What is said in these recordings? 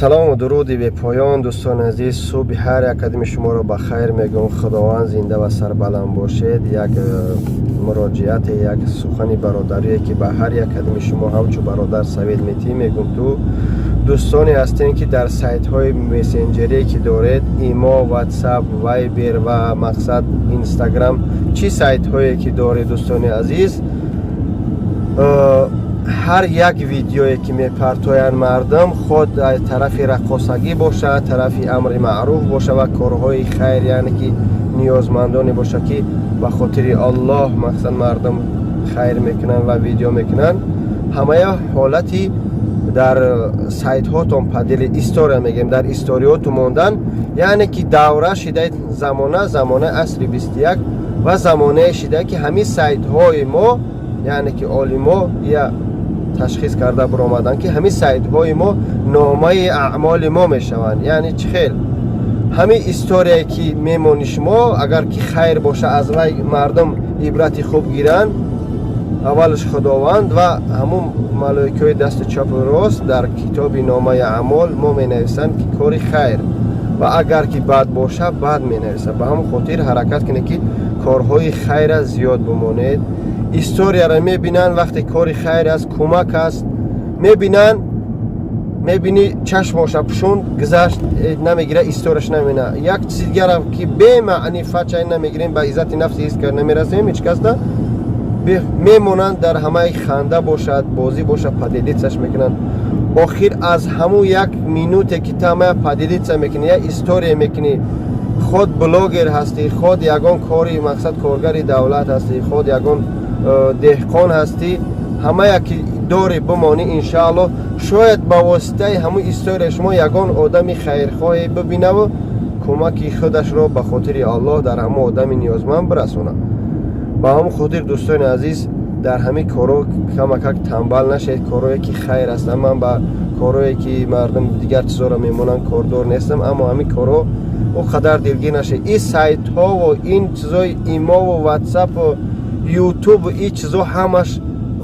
Салому дуруди бепоён, дӯстони азиз. Субҳи ҳар як қадами шуморо ба хайр мегӯм. Худованд зинда ва сарбаланд бошед. Як муроҷиате, як сухани бародарие, ки ба ҳар як қадами шумо ҳамчун бародар совет метиҳӣ, мегӯм: ту дӯстоне ҳастем, ки дар сайтҳои мессенҷерие, ки доред, Имо, Ватсап, Вайбер ва мақсад Инстаграм, чӣ сайтҳое ки доред, дӯстони азиз, ҳар як видеое, ки мепартоянд мардум, худ тарафи раққосагӣ бошад, тарафи амри маъруф бошад ва корҳои хайр, яъне ки ниёзмандоне бошад, ки ба хотири Аллоҳ мақсад мардум хайр мекунанд ва видео мекунанд, ҳамая ҳолати дар сайтҳотон поделить, история мегӯем, дар историёту мондан, яъне ки давра шидаи замона, замонаи асри 21 ва замонае шида, ки ҳамин сайтҳои мо, яъне ки олимо я ташхис карда баромаданд, ки ҳамин сайтҳои мо номаи аъмоли мо мешаванд. Яъне чӣ хел? Ҳамин историяе, ки мемонӣ шумо, агар ки хайр боша, аз вай мардум ибрати хуб гиранд, аввалаш Худованд ва ҳамун малоикаҳои дасти чапу рост дар китоби номаи аъмол мо менависанд, ки кори хайр, ва агар ки бад боша, бад менависанд. Ба ҳамон хотир ҳаракат кунед, ки корҳои хайра зиёд бимонед. Историяро мебинанд, вақте кори хайр аст, кӯмак аст, мебинанд, мебинӣ, чашмоша пӯшунд, гузашт, намегира, историяш намебина. Як чизи дигара, ки бемаъни фачай намегирем, ба иззати нафси ҳис кар намерасем ҳеҷ касда. Мемонанд, дар ҳамаи ханда бошад, бозӣ бошад, поделиться-ш мекунанд. Охир аз ҳамун як минуте, ки ту ҳамая поделиться мекунӣ, як история мекунӣ, худ блогер ҳастӣ, худ ягон кори мақсад коргари давлат ҳастӣ, худ ягон деҳқон ҳастӣ, ҳамая ки дорӣ бимонӣ, иншааллоҳ, шояд ба воситаи ҳамун история шумо ягон одами хайрхоҳе бибинаву кӯмаки худашро ба хотири Аллоҳ дар ҳамун одами ниёзманд бирасонад. Ба ҳамон хотир, дӯстони азиз, дар ҳамин корҳо камакак танбал нашед. Корҳое, ки хайр ҳастанд, ман ба корҳое, ки мардум дигар чизоро мемонанд, кордор нестам, аммо ҳамин корҳо о қадар дилгир нашед. Ин сайтҳову ин чизои Имову Ватсапу Ютубу ин чизо ҳамаш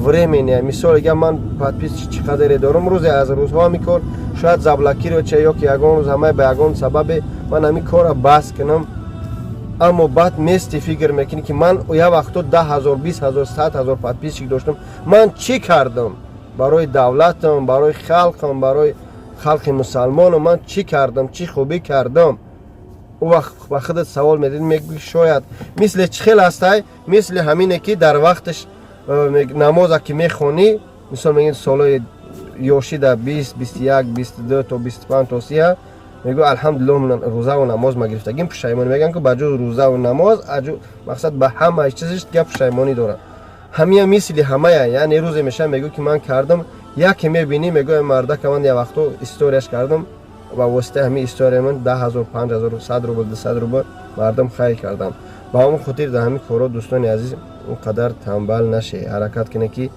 временный. Мисол егам, ман подписчик чӣ қадаре дорам, рӯзе аз рӯзҳо ҳамин кор шояд заблокировать ша ё ки ягон рӯз ҳамаи ба ягон сабабе ман ҳамин корро бас кунам. Аммо баъд мести фикр мекунӣ, ки ман як вақто 10 000, 20 000, 100 000 подписчик доштам, ман чӣ кардам барои давлатам, барои халқам, барои халқи мусалмонам? Ман чӣ кардам, чӣ хубӣ кардам? Ӯ вақт ба худат савол медиҳӣ, мегӯӣ, шояд мисли чӣ хел ҳастай, мисли ҳамине, ки дар вақташ намоза ки мехонӣ, мисол мегӯед, солҳои ёшида, 20, 21, 22 то 25 то 30, мегӯ: «Алҳамдулиллоҳ, рӯзаву намоз ма гирифтагим». Пушаймонӣ мегӯям, ки ба ҷуз рӯзаву намоз мақсад ба ҳамаи чизиш дига пушаймонӣ дорад. Ҳамия мисли ҳамая, яъне рӯзе меша, мегӯ, ки ман кардам. Яке мебинӣ, мегӯ: «Мардака, ман як вақто историяш кардам, ба воситаи ҳамин история ман 10 000, 5000, 100 рубл, 200 рубл мардум хайр кардам». Ба ҳамон хотир дар ҳамин корҳо, дӯстони азиз, он қадар танбал наше. Ҳаракат кунед, ки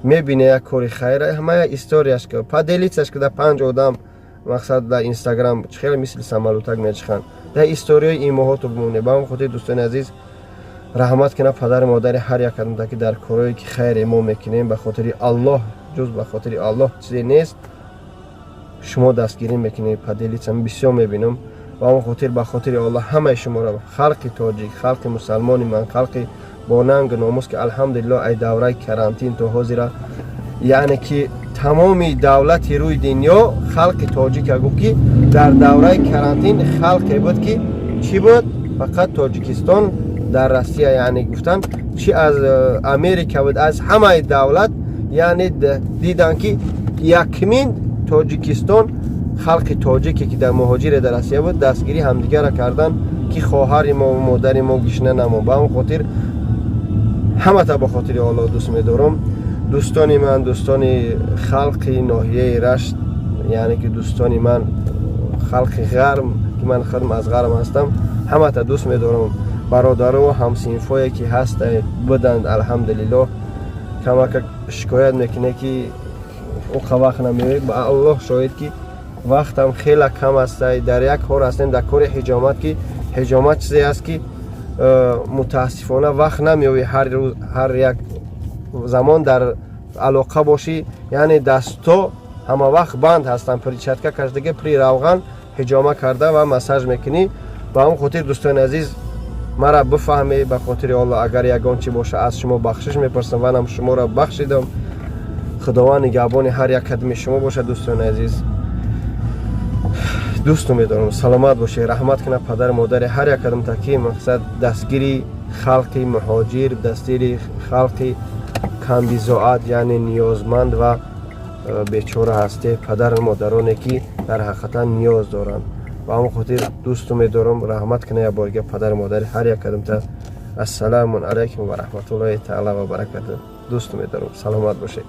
мебине як кори хайра, ҳамая историяш ка, поделиться-ш ка, панҷ одам мақсад дар Инстаграм чӣ хеле мисли самолётак мечиханд, дар историяи имоҳото бимонед. Ба ҳамон хотир, дӯстони азиз, раҳмат кунад падару модари ҳар як кадомта, ки дар корҳое, ки хайре мо мекунем, ба хотири Аллоҳ, ҷуз ба хотири Аллоҳ чизе нест, шумо дастгирӣ мекунед, поделиться бисёр мебинам. Ба ҳамон хотир ба хотири Аллоҳ ҳамаи шуморо, халқи тоҷик, халқи мусалмони ман, халқи бо нангу номус, ки алҳамдулиллоҳ, ай давраи карантин то ҳозира, яъне ки тамоми давлати рӯи дунё халқи тоҷика гуфт, ки дар давраи карантин халқе буд, ки чӣ буд, фақат Тоҷикистон дар Россия, яъне гуфтан, чи аз Америка буд, аз ҳамаи давлат, яъне дидан, ки якмин Тоҷикистон, халқи тоҷике, ки дар муҳоҷире дар Россия буд, дастгирӣ ҳамдигарра кардан, ки хоҳари мо, модари мо гишна намон. Ба ҳамон хотир ҳамата ба хотири Аллоҳ дӯст медорам, дӯстони ман, дӯстони халқи ноҳияи Рашт, яъне ки дӯстони ман, халқи ғарм, ки ман худам аз ғарм ҳастам, ҳамата дӯст медорам. Бародару ҳамсинфое, ки ҳаста буданд, алҳамдулиллоҳ, камака шикоят мекунед, ки оқа вақт намеоед. Ба Аллоҳ шоҳид, ки вақтам хеле кам аст. Дар як кор ҳастем, дар кори ҳиҷомат, ки ҳиҷомат чизе аст, ки мутаассифона вақт намеёбӣ ҳар рӯз, ҳар як замон дар алоқа бошӣ, яъне дастто Ҳама вақт банд ҳастанд, перчатка кашдаги, при равған ҳиҷома карда ва массаж мекунӣ. Ба ҳамн хотир, дӯстони азиз, мара бифаҳмед, ба хотири Алло, агар ягон чӣ боша, аз шумо бахшиш мепурсам. Ванам шуморо бахшидам. Худованд нигаҳбони ҳар як қадами шумо бошад. Дӯстони азиз, дӯсту медорам, саломат бошед. Раҳмат кунад падару модари ҳар як кадамта, ки мақсад дастгири халқи муҳоҷир, дастгири халқи камбизоат, яъне ниёзманд ва бечора ҳастед, падару модароне, ки дар ҳақиқатан ниёз доранд. Ба ҳамон хотир дӯсту медорам. Раҳмат кунад як борга падару модари ҳар як кадамта. Ассалому алайкум ва раҳматуллоҳи таала ва баракату. Дӯсту медорам, саломат бошед.